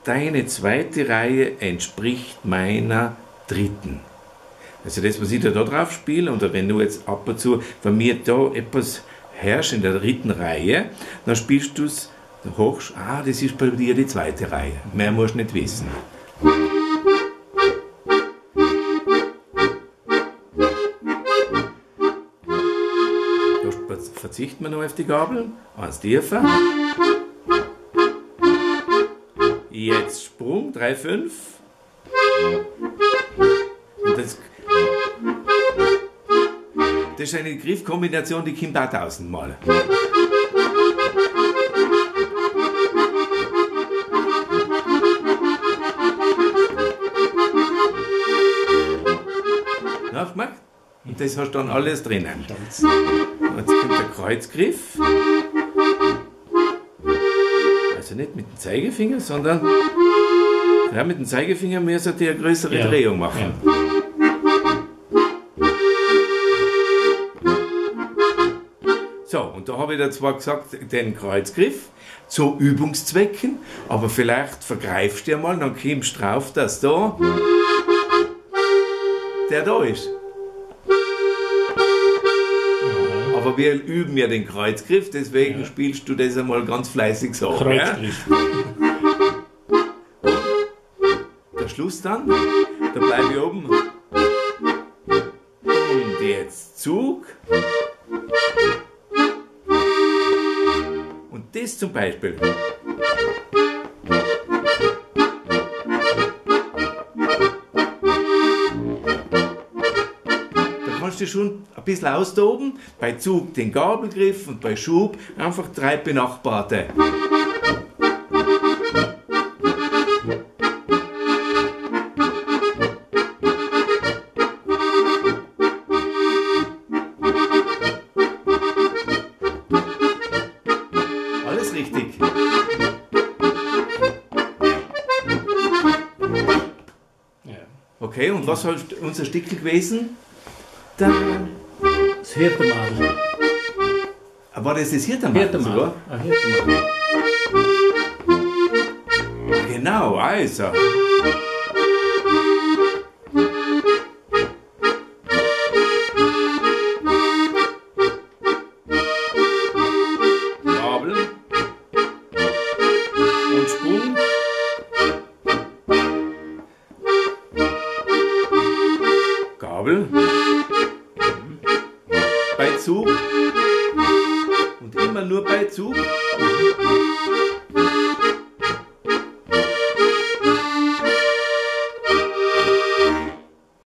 Deine zweite Reihe entspricht meiner dritten. Also das, was ich da drauf spiele, oder wenn du jetzt ab und zu von mir da etwas herrschst in der dritten Reihe, dann spielst du es hoch, ah, das ist bei dir die zweite Reihe. Mehr musst du nicht wissen. Da verzichten wir noch auf die Gabel, eins tiefer. Jetzt Sprung, 3, 5. Und das ist eine Griffkombination, die kommt auch 1000-mal. Nachgemacht? Und das hast du dann alles drinnen. Und jetzt kommt der Kreuzgriff. Also nicht mit dem Zeigefinger, sondern ja, mit dem Zeigefinger müsst ihr eine größere Drehung machen. Ja. So, und da habe ich da zwar gesagt, den Kreuzgriff zu Übungszwecken, aber vielleicht vergreifst du ja mal, dann kommst du drauf, dass da der da ist. Aber wir üben ja den Kreuzgriff, deswegen spielst du das einmal ganz fleißig so. Kreuzgriff. Ja? Der Schluss dann, da bleibe ich oben. Und jetzt Zug. Und das zum Beispiel. Da kannst du schon ein bisschen austoben. Bei Zug den Gabelgriff und bei Schub einfach 3 benachbarte. Alles richtig. Ja. Okay, und was ist unser Stickel gewesen? Da. Das Hirtenmadel. War das das Hirtenmadel sogar? Ah, Hirtenmadel. Genau, also. Gabel. Und Sprung. Gabel. Bei Zug. Und immer nur bei Zug.